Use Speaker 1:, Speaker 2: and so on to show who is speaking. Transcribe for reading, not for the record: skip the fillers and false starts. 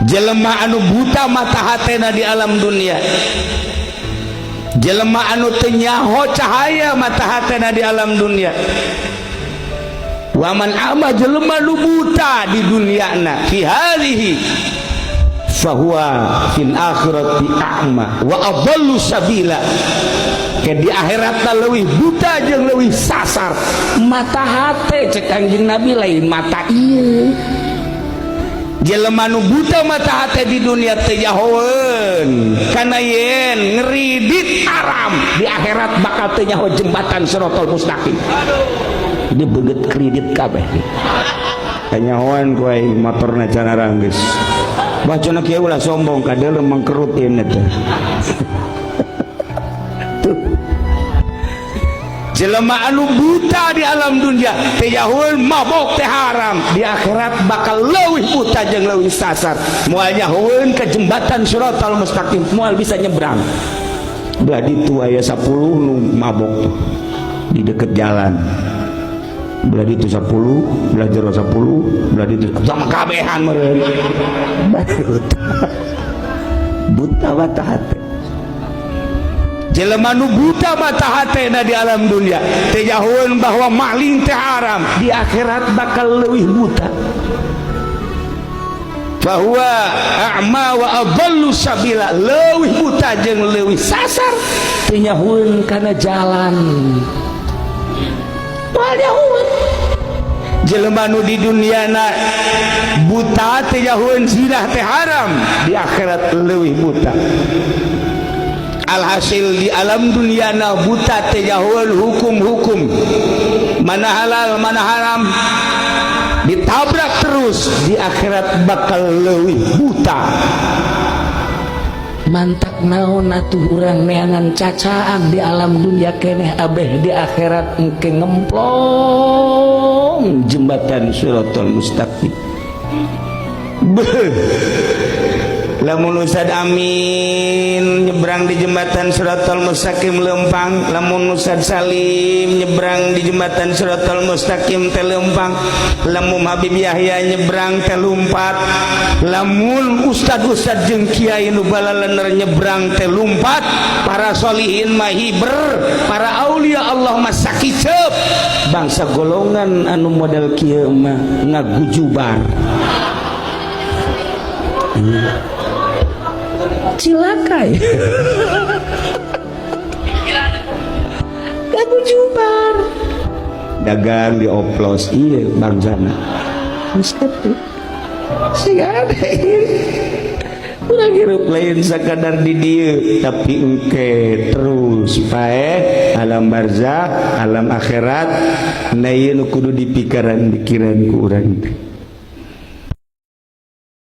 Speaker 1: Jelema anu buta mata hatena di alam dunia, jelema anu teu nyaho cahaya mata hatena di alam dunia. Waman ama, jelema nu buta di dunia na, fi hadhihi fahuwa fil akhirati a'ma wa adallu sabila. Ke di akhirat leuwih buta jeung leuwih sasar. Mata hate, cek Kanjeng Nabi, lain mata ieu. Jelema nu buta mata hate di dunia teu nyahoeun kana yen ngeridit haram, di akhirat bakal teu nyaho jembatan Siratal Mustaqim. Ini beget kredit kabeh kanyahoan ku aing, motorna can aranggeus. Bacana kieu, ulah sombong, kadeuleu mangkerutin eta tuh. Jelema anu buta di alam dunia, teu nyahoeun mabok teh haram, di akhirat bakal leuwih buta jeung leuwih sasar, moal nyahoeun ke jembatan Siratal Mustaqim, moal bisa nyebrang. Belah ditu aya 10 nu mabok tuh di deket jalan, belah ditu 10, belah jero 10, belah ditu sama kabehan meureun buta, buta mata hati. Jelema nu buta mata hatena di alam dunia, teu nyahoeun bahwa maling teh haram, di akhirat bakal leuwih buta, fahuwa a'ma wa adallu sabila, leuwih buta jeung leuwih sasar, teu nyahoeun kana jalan, moal nyahoeun. Jelema nu di duniana buta, teu nyahoeun zina teh haram, di akhirat leuwih buta. Alhasil di alam dunia na buta, teu nyahoeun hukum-hukum mana halal mana haram, ditabrak terus, di akhirat bakal leuwih buta.
Speaker 2: Mantak naon atuh urang neangan cacaang di alam dunia keneh, abeh di akhirat engke ngemplong
Speaker 1: jembatan Siratal Mustaqim. Beuh. Lamun Ustad Amin nyebrang di jembatan Siratal Mustaqim lempang, lamun Ustad Salim nyebrang di jembatan Siratal Mustaqim teh lempang, lamun Habib Yahya nyebrang teh lumpat, lamun ustad-ustad jeung kiai nu balalener nyebrang teh lumpat, para solihin mah hiber, para aulia Allah mah sakiceup, bangsa golongan anu model kieu mah ngagujubar.
Speaker 2: Cilaka ya, ngagujubar.
Speaker 1: Dagang dioplos, iya, bangsana. Sing ada urang hirup lain sakadar di dieu, tapi engke terus pae alam barzah, alam akhirat. Nah, ieu nu kudu dipikiran pikiran ku urang teh.